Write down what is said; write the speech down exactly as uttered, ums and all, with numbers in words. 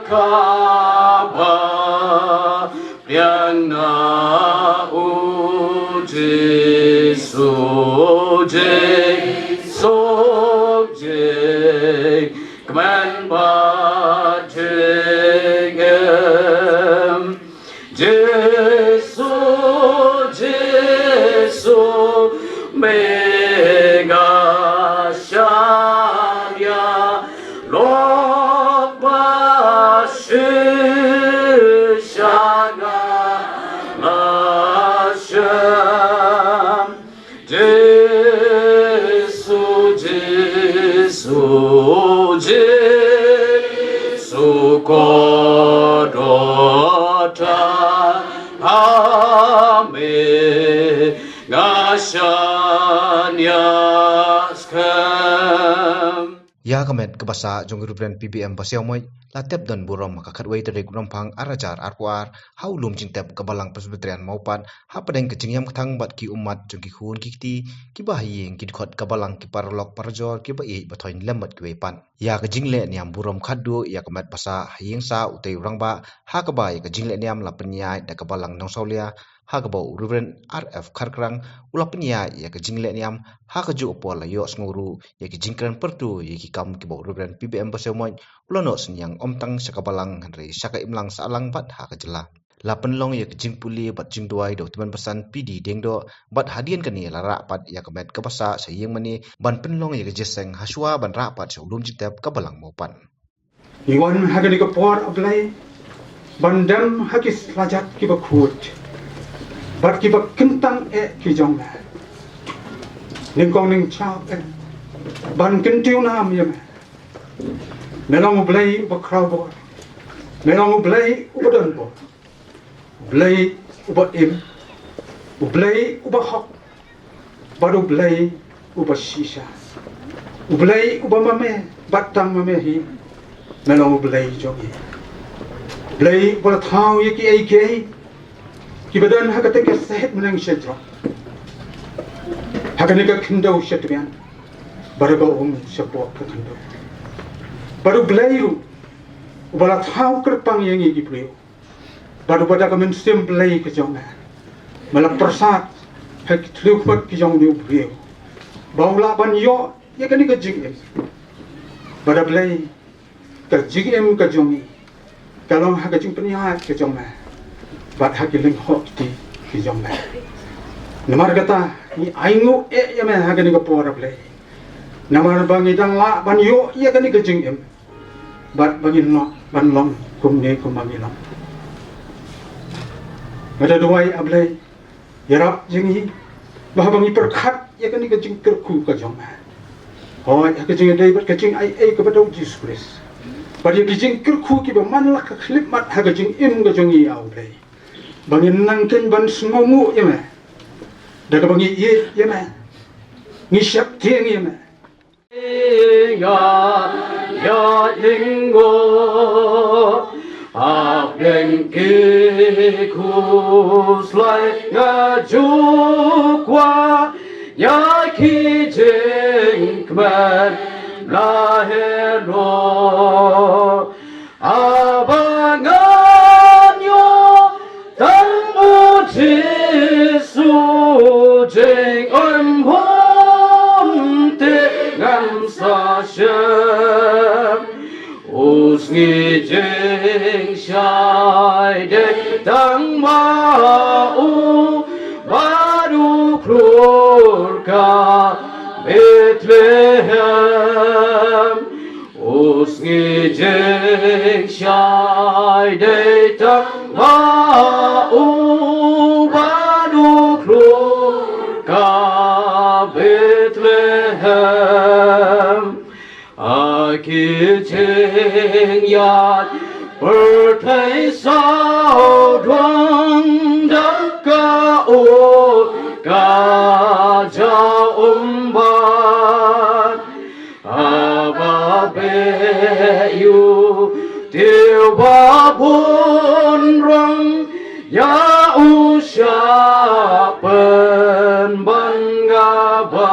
Kaba biang na u Jisu jing suk jingkmen bad jingim. Jisu, Jisu, me nga shaniah lok ba shisha nga la shem. Jisu, Jisu, Jisu, ko do ta ha me nga shaniah skhem. Ïa ka met kaba sah jong u Reverend P B M Basaiawmoit la tep don burom ha ka khatwei tarik Rymphang ar hajar arphew ar ha u lum jingtep ka Balang Presbyterian Mawpat, hapdeng ka jingïam kthang bad ki ummat jong ki khun ki kti kiba ha ïing ki dkhot ka Balang, ki paralok parajor kiba ïeit ba thoiñ lem bad kiwei pat. Ïa ka jingleh niam burom khatduh ïa ka met ba sah ha ïing sah utei u rangbah, ha kaba ïa ka jingleh niam la pynïaid da ka Balang Nongsawlia, ha kaba u Reverend R F Kharkrang u la pynïaid ïa ka jingleh niam. Ha kajuh ka por la ïohsngew ruh ïa ki jingkren pyrtuh ïa ki kam kiba u Reverend P B M Basaiawmoit u la noh synñiang ym tang sha ka Balang hynrei sha ka imlang sahlang bad ha ka jylla. La pynlong ïa ka jingpule bad jingduwai da u tymmen basan P D Diengdoh, bad hadien kane la rah pat ïa ka met kaba sah sha ïing mane ban pynlong ïa ka jingïaseng hashwa ban rah pat sha u lum jingtep ka Balang Mawpat. Ngi wan ha kane ka por, A Blei, ban dem ha ki slajat kiba khuid bad kiba kyntang eh ki jong me. Nyngkong nyngkong eh ban kyntiew nam ïa me. Me long U Blei uba khraw bor. Me long U Blei uba don bor. U Blei uba im, U Blei uba hok, bad U Blei uba shisha. U Blei uba ma me bad tang ma me hi, me long U Blei jong ngi. Blei uba la thaw ïa kiei kiei kiba don ha kata ka shet myneng shet jrong, ha kane ka khyndew sha tbian, bad ha ka um shapoh ka khyndew. Bad U Blei ruh uba la thaw kyrpang ïa ngi ki briew. Bad uba da ka mynsiem Blei ka jong me, me la pyrsad ha ki thliew khmat ki jong une u briew ba u lah ban ïoh ïa kane ka jingim. Bad A Blei, ka jingim ka jong ngi ka long ha ka jingpynïaid ka jong me bad ha ki lyngngoh kti ki jong me. Namar kata ngi ainguh eh ïa me ha kane ka por, A Blei, namar ba ngi dang lah ban ïoh ïa kane ka jingim bad ba ngin long, ban long kumne kumba ngi long. Nga da duwai, A Blei, ïarap ïa ngi ba haba ngi pyrkhat ïa kane ka jingkyrkhu ka jong me, hooid, ha ka jingïadei bad ka jingaiei kaba da U Jisu Khrist, bad ïa ki jingkyrkhu kiba man la ka khyllipmat ha ka jingim ka jong ngi, A Blei, ba ngin nang keiñ ban sngewnguh ïa me da kaba ngi ïeit ïa me, ngi sheptieng ïa me. Ïa, ïa, ïngo, hapdeng ki khuslai nga ju kwah ïa ki jingkmen la heh noh. Haba ngan ïoh tang U Jisu jingim hun te ngan sa shem. U sngi jingshai dei tang ma u bad u khlur ka Bethlehem. U sngi jingshai dei tang ma u bad u khlur ka Bethlehem. Ha ki jingïaid pyrthei sawdong da ka ur ka jaw umbat. Haba beh ïa u tiew ba bun rong, ïa u shah pynban nga ba